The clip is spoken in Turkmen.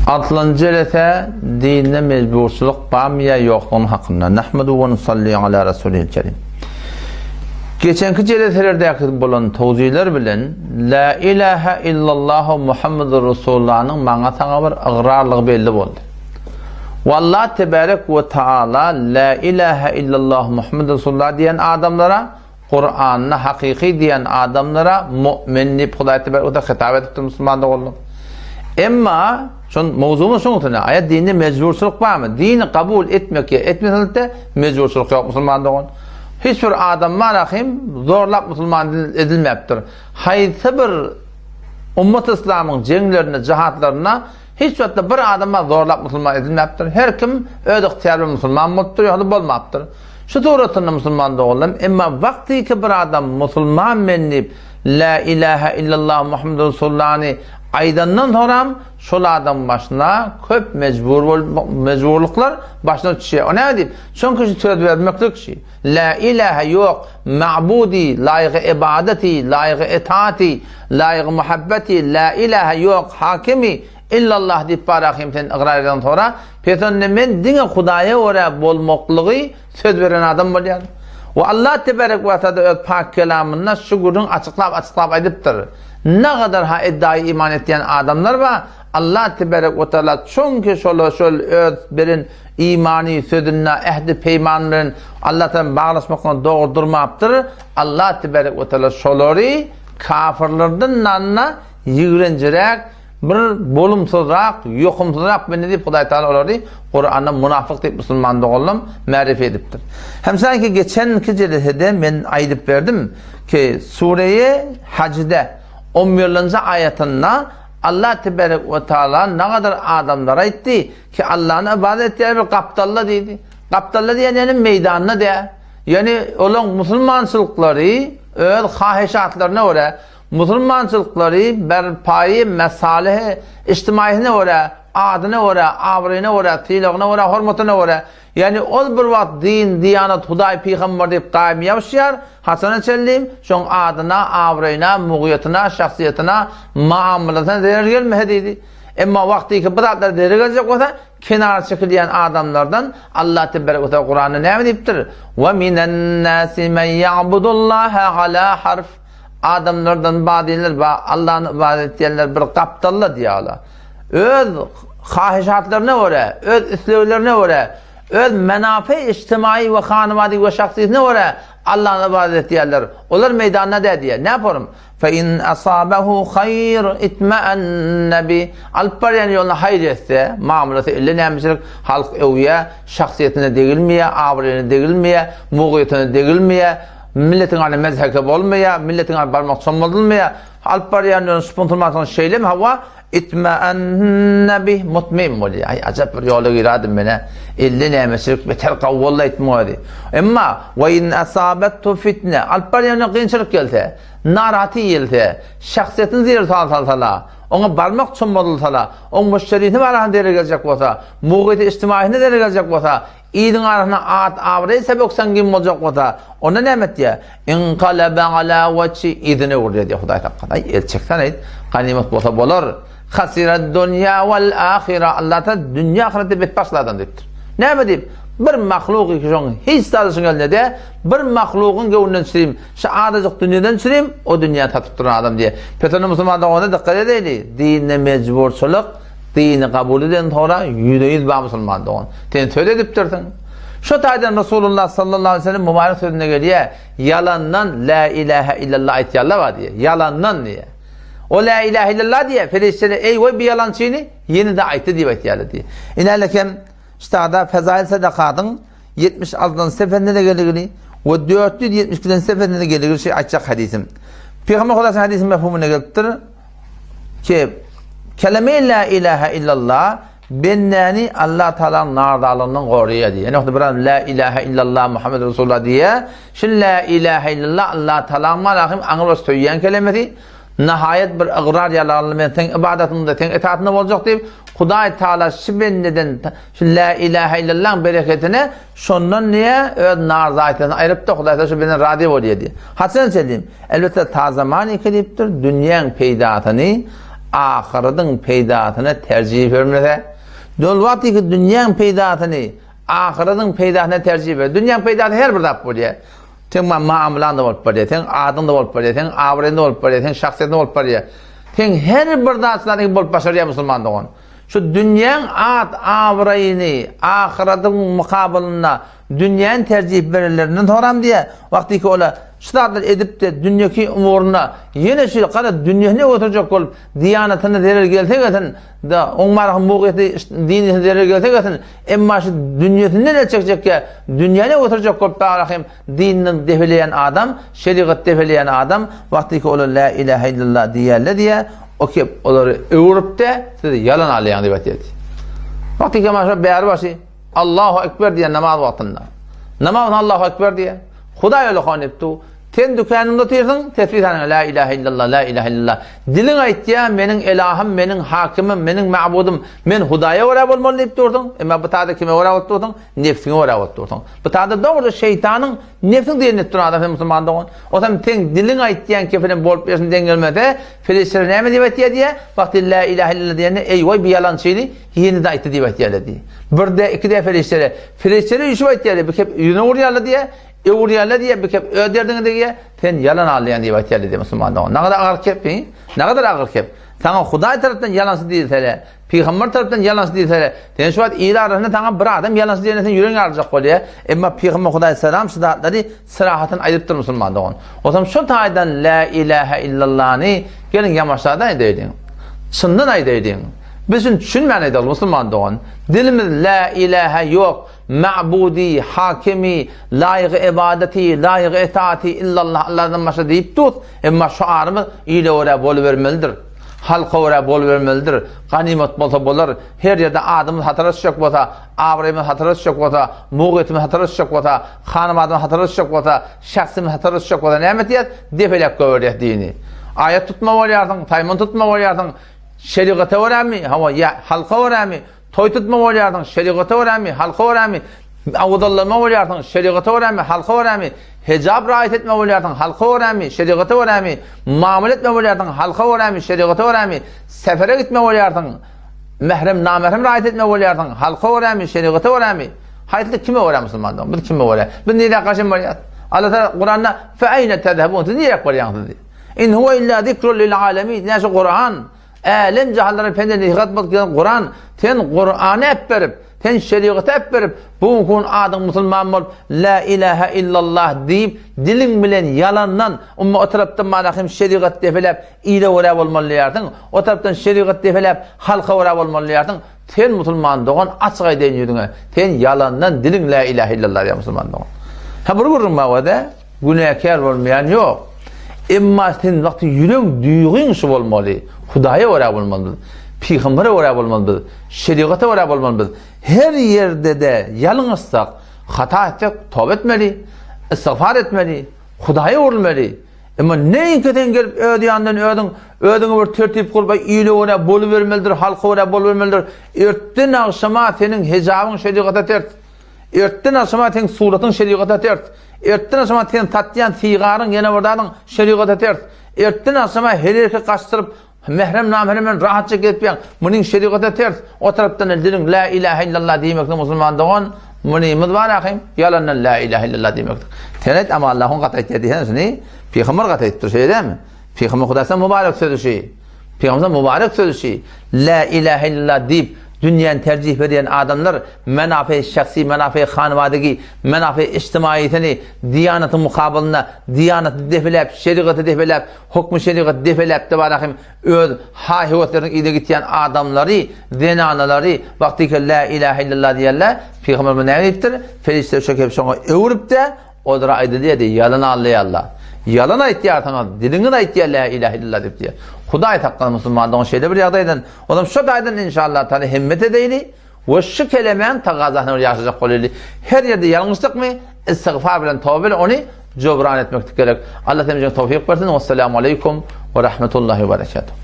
Altynjy jelese dinde mejburçylyk barmy ýa ýokdugyny hakynda. Nahmedu we nusalli ala rasulil kerim. Geçenki jeleselerdäki bolan towziler bilen La ilaha illallah Muhammedur Rasulullahnyň maňa saňa bir ygrarlygy belli boldy. We Allah tebarek we taala La ilaha illallah Muhammedur Rasulullah diýen adamlara Kuranda hakyky diýen adamlara mu'min diýip Hudaý tebarek we hitap edipdir musulman doganlar. Emma şon mowzugymyz şoň üstüne. Aýat dinde mejburçylyk barmy? Dini kabul etmek ýa etmeslikde mejburçylyk ýok musulman dogan. Hiç bir adam bar ahim zorlap musulman edilmäpdir. Haýsy bir ummat islamyň jeňlerinde, jihatlarynda Hiç wagtda bir adama zorlap musulman edilmäpdir. Her kim öz ygtyýary bilen musulman bolupdyr ýa-da bolmapdyr. Şu suratynda musulman doganlarym, emma wagtyky bir adam musulman men diýip, La ilahe illallah Muhammedur Rasulullahny aýdandan soňram şol adamyň başyna köp mejbur bolup, mejburlyklar başyna düşýär. O näme diýip? Çünki şu söz bermeklik şi. La ilahe ýok, ma'budi, laýygy ibadeti, laýygy itaati, laýygy muhabbeti, la ilahe ýok, hakimi, illallah diýip bar ahim sen ygrar eden sora, pes onda men diňe Hudaýa görä bolmaklygy söz beren adam bolýan. We Allah tebarek we taala öz pak kelamynda şu gürrüň açyklap açyklap aýdypdyr. Nagadar ha iddiaýy iman etýän adamlar bar, Allah tebarek we taala çünki şola şol öz beren Imany sözünde ähdi peýman bilen Allah bilen baglaşmakdan dogry durmapdyr. Allah tebarek we taala şolary kafirlerden nanda ýigrenjiräk, bir bolumsyzrak, ýokumsyzrak bende diýip Hudaý Taala olary Kuranda munafyk diýip musulman doganlam märifi edipdir. Hem sanki geçenki jelesede men aýdyp berdim ki Sureýi Hajde 11-nji aýatynda Allah tebarek we taala nagadar adamlara aýtdy Ki Allany ybadat etýär bir gapdalda diýdi. Gapdalda diýen ýani meýdanda diýä. Ýani olaň musulmançylyklary öz haheşatlaryna görä, musulmançylyklary berpaýy mesalihi içtimaýysyna görä, adyna görä, abraýyna görä, sylagyna görä, hormatyna görä. Ýani ol bir wagt din, diýanat, Hudaý, pygamber diýip gaýym ýapyşýar, haçana çenli şoň adyna, abraýyna, mugyýatyna, şahsyýatyna, maamalasyna zerer gelmese diýdi. Emma wagtyky bir zatlar zere geljek bolsa, kenara çekilýän adamlardan Allah tebarek we teala Kuranda näme diýipdir? Wa minen nasi men ya'budullaha ala harf. Adamlardan badylar ba Allahny ibadet edýänler bir gapdalda diýýärler. Öz hahyşatlaryna görä, öz isleglerine görä, öz menafe içtimai we hanywady we şahsyýetine görä Allahny ibadet edýärler. Olar meýdanda dä diýýär. Näme Fe in asabehu haýr itma'anne bi. Alyp barýan ýoluna haýyr etse, mamlasy ille nämeçilik, halk öwýä, şahsyýetine degilmeýä, abraýyna degilmeýä, mugyýetine degilmeýä, milletiň arasynda mezheke bolmaýa, milletiň arasynda barmak çommadylmaýa. Alyp barýan ýoluna şupunturmansoň şeýlemi hawa, itma'anne bi, mutmeýin bolýa. Aý, ajap bir ýola giradim men-ä. Ille nämeçilik beter gawy boldy aýtma özi. Emma, we in asabethu fitne, alyp barýan ýoluna kynçylyk gelse, Narahaty iýilse, şahsyýetini zir-sal salsala, oňa barmak çommadylsala, oň müşderisini barasyna zerer geljek bolsa, mugyty içtimaýysyna zerer geljek bolsa, iliň arasynda at-abraýy sebek-sangyn boljak bolsa, onda näme etýär? Inkalebe ala wejhi, yzyna öwrülýär diýýär Hudaý saklasyn. Aý, el çeksen-eýt, ganymat bolsa bolar. Hasirat-dunýa wal-ahyra, Allatagala dünýe-ahyretde betbagt adam diýipdir. Näme diýip? Bir mahluk ki şoň hiç zady şuň elinde däl, bir mahlugyň göwnünden çürim, şu azajyk dünýeden çürim, o dünýäni satyp duran adam diýýär. Pes onda musulman dogana dykgat edeýli, dinde mejburçylyk, dini kabul eden soňra ýüzde-ýüz bar musulman dogan. Sen söz edipdirsiň. Şu taýdan Resulullah sallallahu aleyhi ve sellem mübarek sözünde gelýär, ýalandan la ilahe illallah aýtýarlar bar diýýär. Ýalandan diýýär. O la ilahe illallah diýýär, perişdeler eý we bir ýalançyny ýene-de aýtdy diýip aýtýarlar diýýär. Ine Ştada Fezail Sadakatyň 76-njy sefesinde-de geligini we 472-nji sefesinde-de geligini şu aýtjak hadisim. Pygamber Hudaýyň hadisiň mefhumyna gelipdir ki kelime la ilaha illallah bendäni Allah Taalanyň narzalygyndan goraýar diýýär. Ýani bir adam la ilaha illallah Muhammed Resulullah diýýär. Şu la ilaha illallah Allah Taalanyň malahym aňry baş söýýän kelimesi. Nahaýat bir ygrar ýalanly men seň ybadatyňda, seň itaatynda boljak diýip, Hudaý Taala şu bendeden şu lä ilähe illallaň bereketine şondan diýä öz narzaýtasyny aýrypdyr, Hudaý Taala şu benden razy bolýar diýä. Haçan çenli? Elbetde ta zaman iki diýipdir, dünýäň peýdasyny. ahyradyň peýdasyna terjih bermese, dol wagtyky dünýäň peýdasyny ahyradyň peýdasyna terjih ber. Dünýäň peýdasy her bir zat bolýar. Seň maamylaň-da bolup barýar, seň adyň-da bolup barýar, seň abraýyň-da bolup barýar, seň şahsyýetiň-de bolup barýar. Seň her bir zatlaryň bolup başarýar musulman dogan. Şu dünýäň at-abraýyny ahyradyň mukabylynda dünýäni terjih berenlerinden soram diýýär. Wagtyky ola şu zatlary edip-de dünýeki umurynda ýene şu gara dünýesine göterjek bolup diýanatyna zerer gelse gelsin, da oň baraka mugyýeti dinine zerer gelse gelsin, emma şu dünýesinden el çekjekkä dünýäni göterjek bolup barahym dininden depeleýän adam, şerigat depeleýän adam wagtyky ola la ilahe illallah diýýärler diýýär. O kep olary öwürip-de siz ýalan alýaň diýip aýtýar. Wagtyky maşa bäri başy Allahu Ekber diýen namaz wagtynda. Namaz wagtynda Allahu Ekber diýen. Hudaý öyle han etdi. Sen dükanyňda otyrsyň, tesbih sanyň la ilahe illallah, la ilahe illallah. Diliň aýtýar, meniň elahym, meniň hakimim, meniň ma'budym, men Hudaýa görä bolmaly diýip dursuň. Emma bu taýda kime görä bolup dursuň? Nefsiňe görä bolup dursuň. Bu taýda dogry şeýtanyň nefsiň diýenini edip duran adam sen musulman dogan. Osam seň diliň aýtýan kefilem bolup bersin deň gelmese, perişdeler näme diýip aýtýar diýýär? Wagty la ilahe illallah diýende, eý waý bu ýalançyny ýene-de aýtdy diýip aýtýarlar diýýär. Birde, ikide perişdeler. Perişdeler üýşüp aýtýarlar, bir kep ýüzüne urýarlar diýýär, öwürýärler diýýär, bir kep öz derdiňe degýär, sen ýalan alýaň diýip aýtýarlar diýýär musulman dogan. Nagadar agyr kep, he? Nagadar agyr kep. Saňa Hudaý tarapdan ýalançy diýilse-de, pygamber tarapdan ýalançy diýilse-de, sen şu wagt il arasynda saňa bir adam ýalançy diýende sen ýüregiň ýaryljak bolýar. Emma pygamber Hudaý salam şu zatlary syrahatyn aýdypdyr musulman dogan. Otam şu taýdan la ilahe illallany geliň ýamaşadan aýdaýlyň. Çyndan aýdaýlyň. Biz şuny düşünmän aýdaly musulman dogan. Dilimiz la ilahe ýok, ma'budi, hakimi, laýygy ibadeti, laýygy etaati illallah Allahdan başga diýip dur. Emma şu arymyz ile görä bolubermelidir. Halka görä bolubermelidir. Ganymat bolsa bolar. Her ýerde adymyz hatara düşjek bolsa, abraýymyz hatara düşjek bolsa, mugyýetimiz hatara düşjek bolsa, hanabadymyz hatara düşjek bolsa, şähsimiz hatara düşjek bolsa näme etýäs? Depelek goýberýäs dini. Aýat tutma bolýarsyň, saýman tutma bolýarsyň. Şerigata görämi? Hawa, ýa halka görämi? Toý tutma bolýarsyň, şerigata görämi, halka görämi? Awzallanma bolýarsyň, şerigata görämi, halka görämi? Hijap raýat etme bolýarsyň, halka görämi, şerigata görämi? Mamala etme bolýarsyň, halka görämi, şerigata görämi? Sefere gitme bolýarsyň, mährem, namährem raýat etme bolýarsyň, halka görämi, şerigata görämi? Haýsy kime görä musulman dogan? Biz kime görä? Biz nirä gaşyn barýas? Allah Taala Kuranda fe ayne tezhebun? Siz nirä barýaňyz diýýär. In huwa illa zikrun lil alamin. Näşe Kur'an? Älem jahanlara pende nesihat bolup gelen Kuran, sen Kurany äpberip, sen şerigaty äpberip, bu günki gün adyň musulman bolup, La ilahe illallah diýip, diliň bilen ýalandan, umma o tarapdan mana hem şerigat depeläp, ile görä bolmaly diýýärsiň, o tarapdan şerigat depeläp, halka görä bolmaly diýýärsiň, sen musulman dogan, açyk aýdaýyn ýüzüňe, sen ýalandan diliň La ilahe illallah diýýär musulman dogan. Ha bir gürrüň bar o-da. Günäkär bolmaýan ýok. Emma sen wagty ýüregiň duýgyň şu bolmaly. Hudaýa görä bolmaly biz. Pygambere görä bolmaly biz. Şerigata görä bolmaly biz. Her ýerde-de ýalňyşsak, hata etsek toba etmeli, istigfar etmeli, Hudaýa öwrülmeli. Emma näinki sen gelip öz ýanyndan özüň özüňe bir tertip gurup, ile görä bolubermelidir, halka görä bolubermelidir. Ertden agşama seniň hijabyň şerigata ters. Ertden agşama seň suratyň şerigata ters. Ertden agşama sen satýan sigaryň ýene bir zadyň şerigata ters. Ertden agşama her erkek gaçdyryp mährem namährem bilen rahatça gezipýäň. Munyň şerigata ters. O tarapdan diliň la ilahe illallah diýmekde musulman dogan munymyz bar ahym ýalandan la ilahe illallah diýmekdir. Sen aýt ama Allahyň gaty aýtýar diýsene şuny. Pygamber gaty aýtdyr şeýle dälmi? Pygamber Hudaýdan mübarek sözi şi. Pygamber mübarek sözi şi. La ilahe illallah diýip Dünýäni terjih berýän adamlar menafeýi şahsy, menafeýi hanywadagi, menafeýi ijtimaýysyny diýanatyň mukabylynda diýanaty depeläp, şerigaty depeläp, hukmy şerigaty depeläp de barahym öz haý-höwesleriniň yzyna gitýän adamlary, zenanalary wagtyky la ilahe illallah diýerler. Pygamberimiz näme diýipdir? Perişdeler şo kep şoňa öwrüp-de, Olara aýdylýar diýýär, ýalan aldaýarlar. Ýalan aýtýarsyňyz, diliňiz aýtýar la ilahe illallah diýip diýýär. Hudaý saklasyn musulman dogan şeýle bir ýagdaýdan. Onam şo taýdan inşallah taala himmet edeýli we şu kelemäň tagazasyna bir ýaşajak bolaýly. Her ýerde ýalňyşdykmy, istigfar bilen toba bilen ony jobran etmeklik gerek. Allah hemmämize towfyk bersin. Wessalamu aleýkum we rahmetullahi we berekatuh.